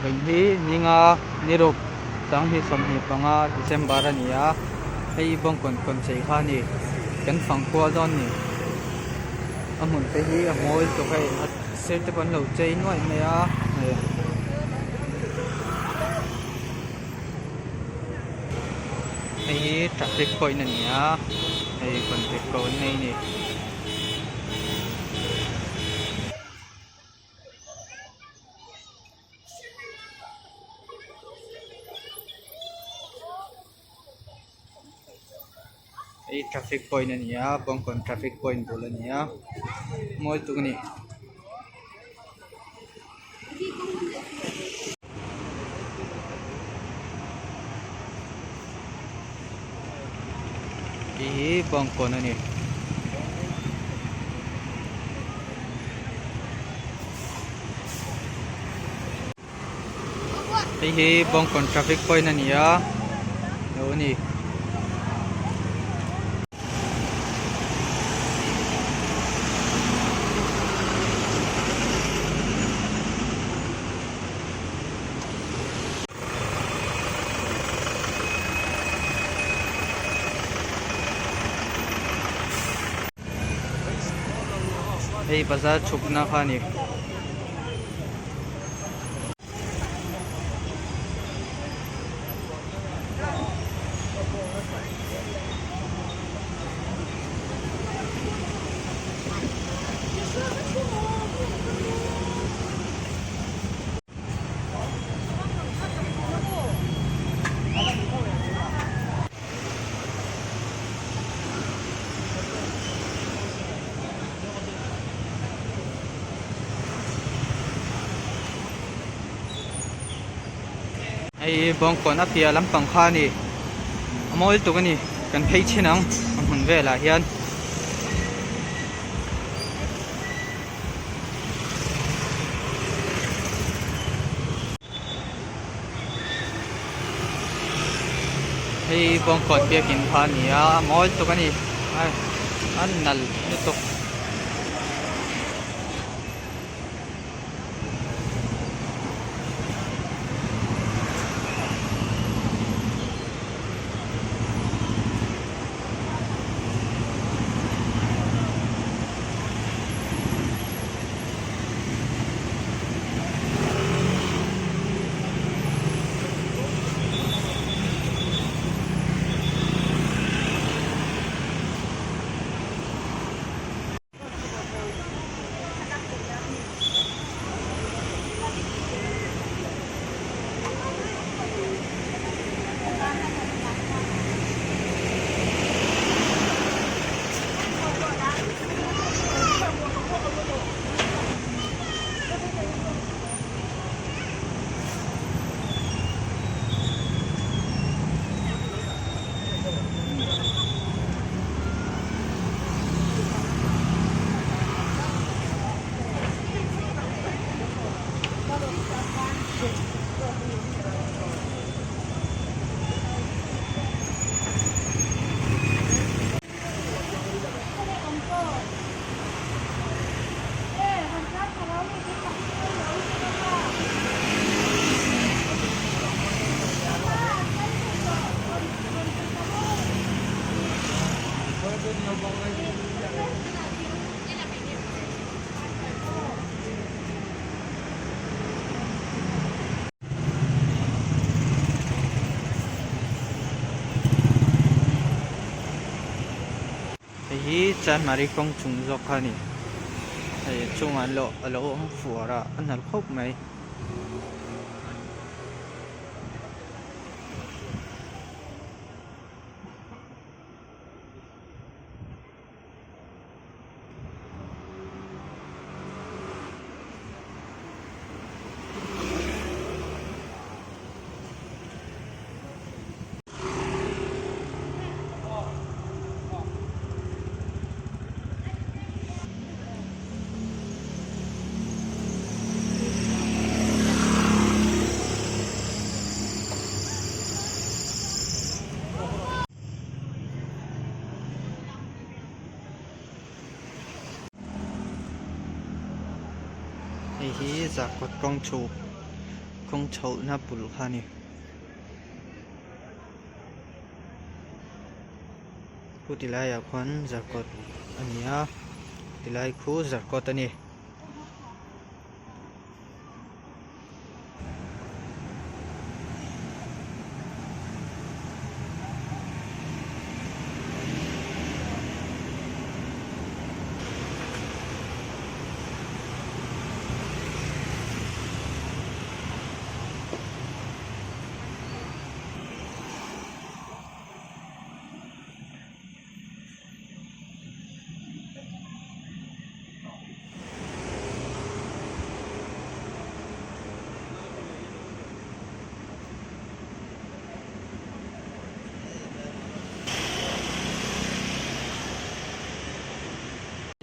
Vawiin hi ninga niruk sanghnih 25 December a ni a, hei bawngkawn kawnchei kha a ni, kan fang kual dawn a ni. A hmun te hi a mawi lutuk hei a sir te pawh an lo chei nuaih mai a hei. Hei hi traffic point a ni a, hei contact ko an nei a ni. Hei traffic point a ni a bawngkawn traffic point bul a ni a mawi tuk a ni. Hei hi bawngkawn a ni. Hei hi bawngkawn traffic point a ni a lo a ni. Hei bazar chhukna kha a ni. Hei bawngkawn a piah lampang kha a ni a mawi lutuk a ni kan phei chhin ang a hmun velah hian. Hei bawngkawn biakin kha a ni a a mawi lutuk a ni a nal lutuk. Hei hi Chanmari kawng chung zawk kha a ni hei a chungah an lo a lo awm fuar a a nalh khawp mai. Hei hi Zarkawt kawng chhuk. Kawng chhohna bul kha a ni. Khu ti laiah khuan zarkawt a ni a tilai khu zarkawt a ni.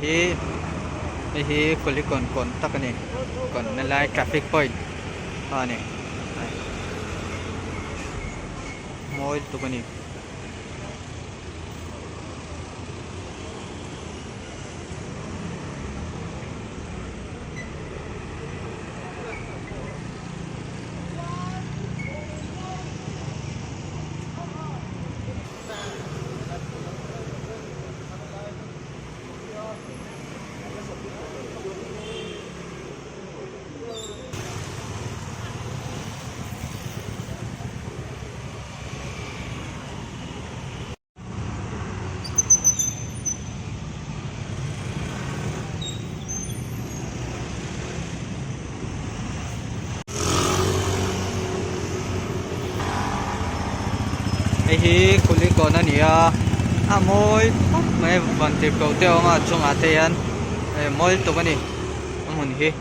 Hi hei hi Kulikawn kawn tak a ni kawn na lai traffic point a ni mawi lutuk a ni. Hei hi Kulikawn a ni a a mawi khawp mai van tirhkoh te a awm a a chungah te hian hei mawi lutuk a ni a hmun hi.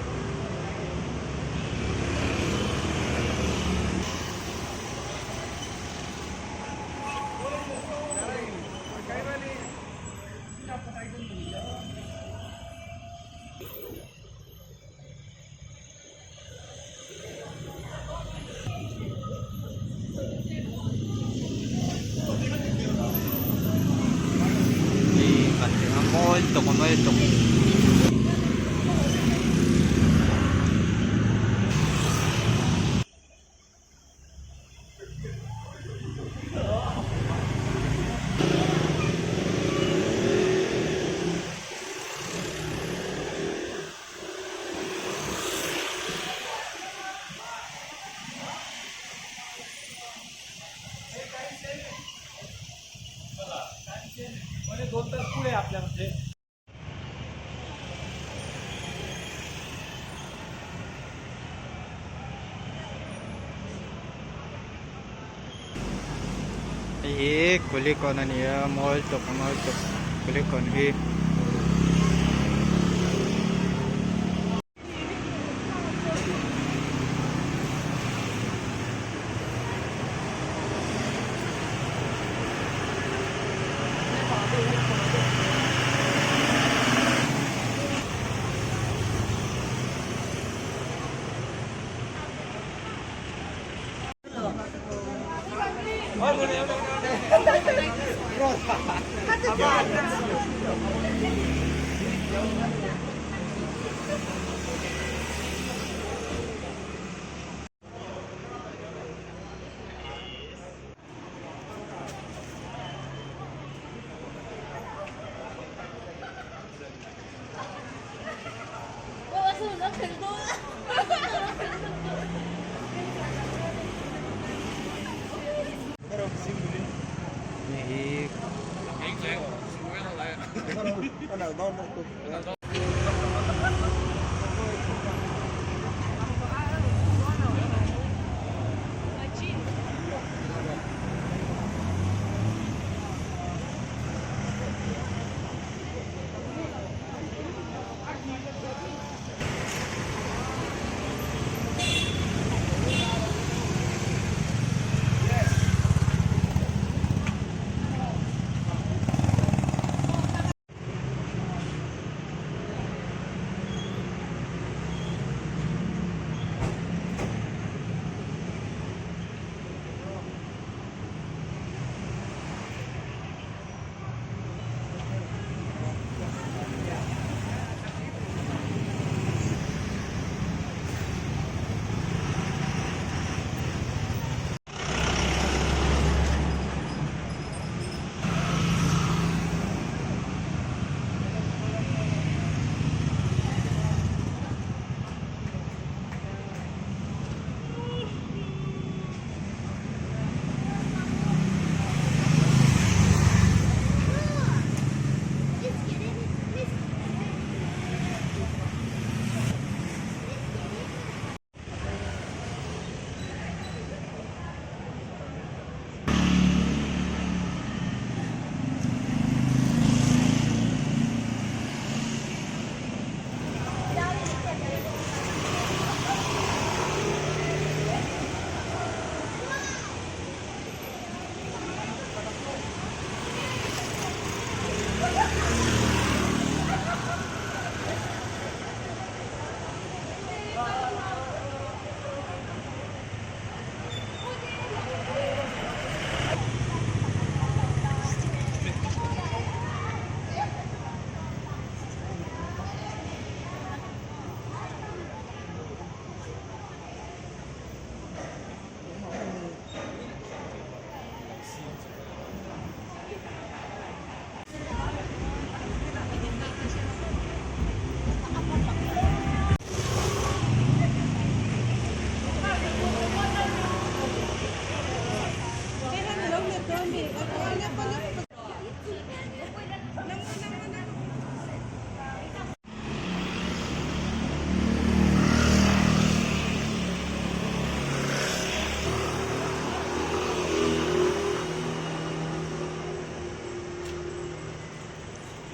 Mawi lutuk a mawi lutuk. Hei hi Kulikawn a ni a mawi lutuk a mawi lutuk Kulikawn hi.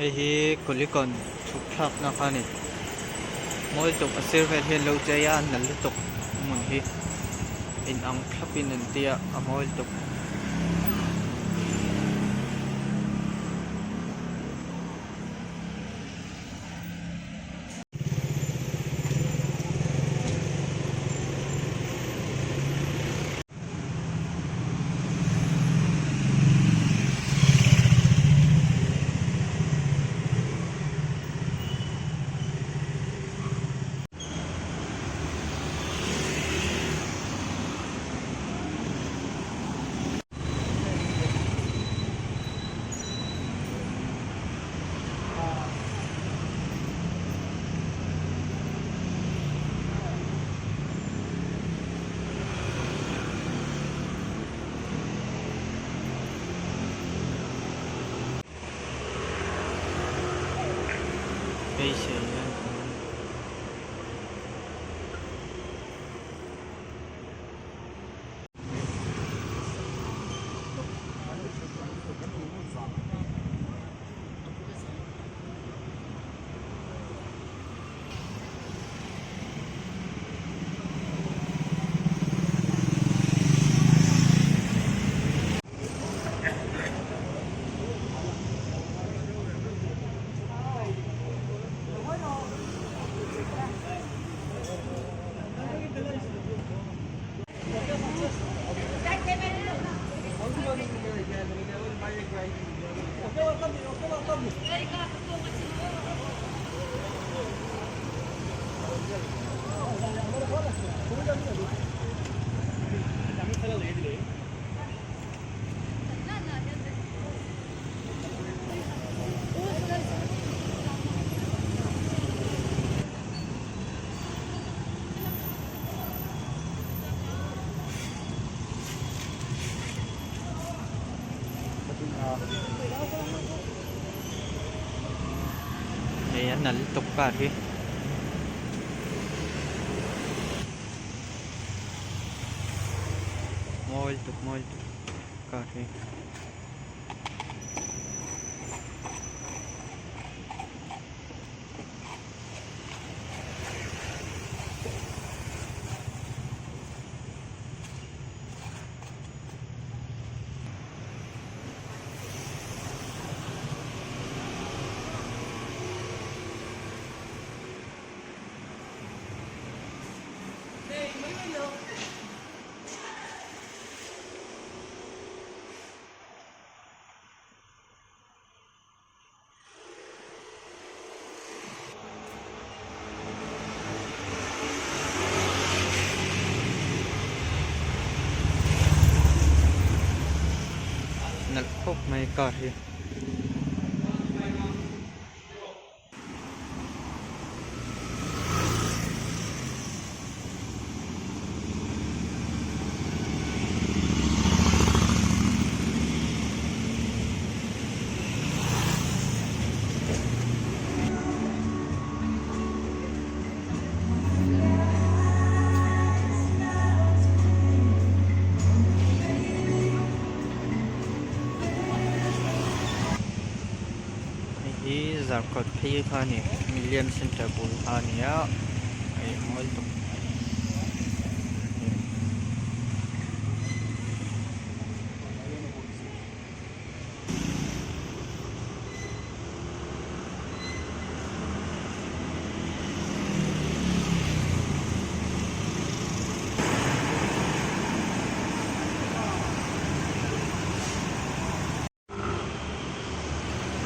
Hei hi Kulikawn chhuk thlakna kha a ni. Mawi tuk a sir vel hian lo chei a, a nalh lutuk hmun hi. In ang thlapin an tia a mawi lutuk. Beisei an awm. Hei a nalh lutuk car hi. Mawi lutuk mawi lutuk car hi. Nalh khawp mai car hi. Hei hi Zarkawt phei kha a ni Million Center bul kha a ni a hei a mawi tawp.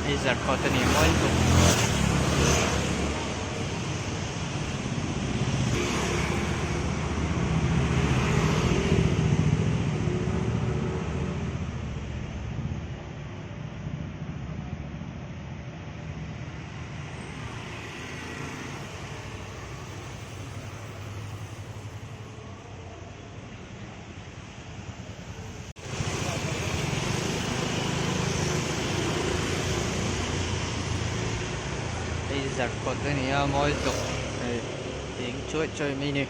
Hei zarkawt a ni mawi lutuk. Hei zarkawt a ni a mawi lutuk hei eng chuai chuai mai a ni.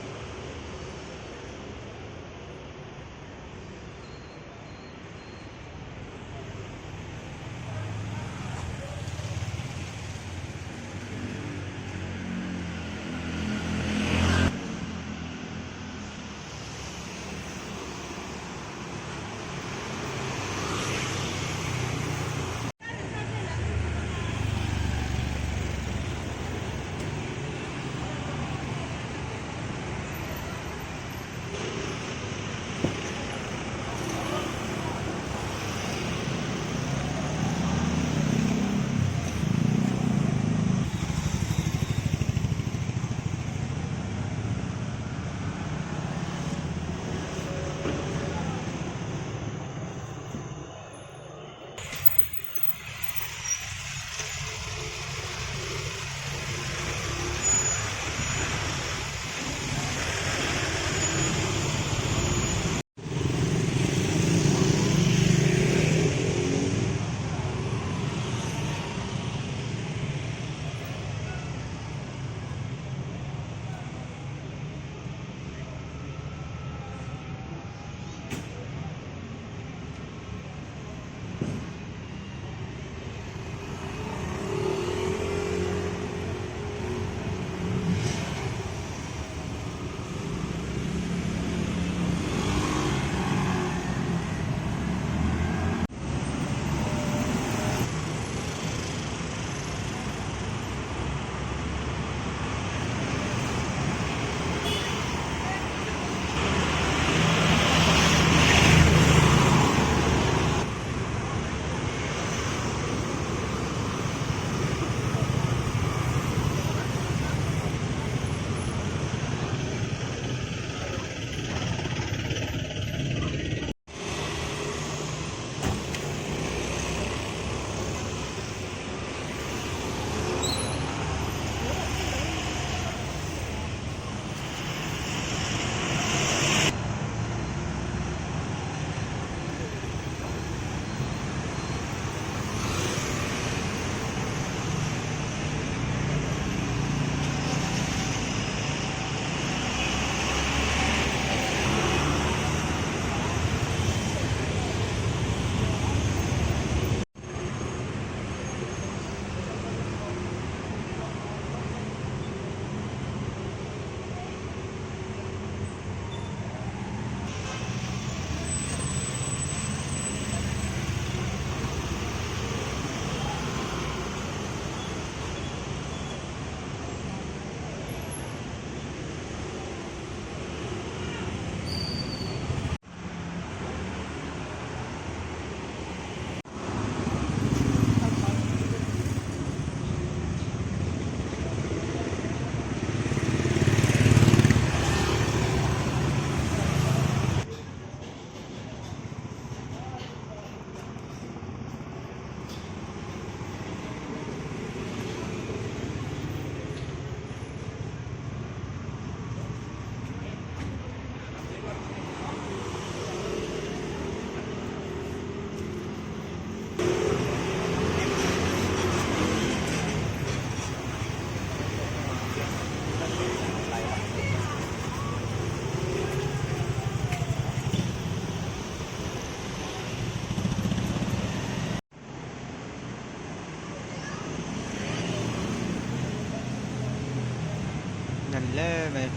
mai.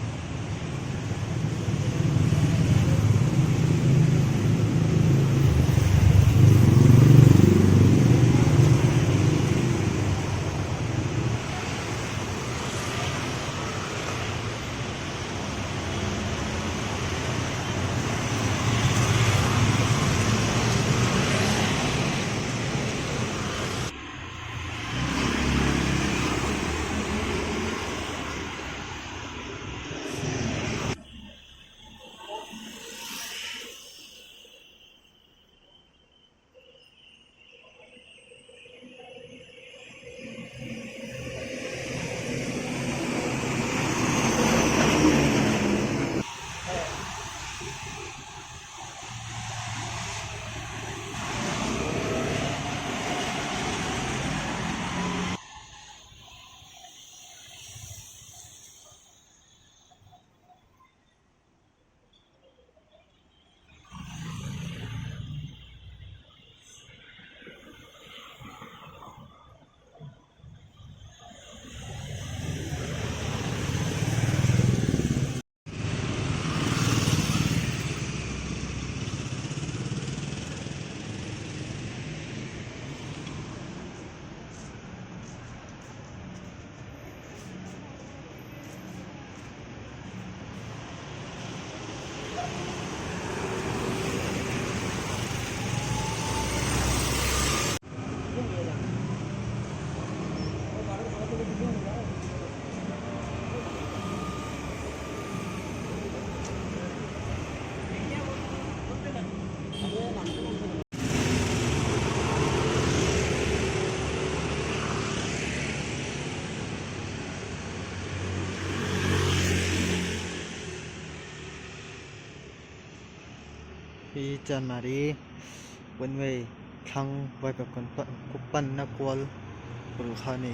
Hi Chanmari one way thlang Vaivakawn panna kual bul kha a ni.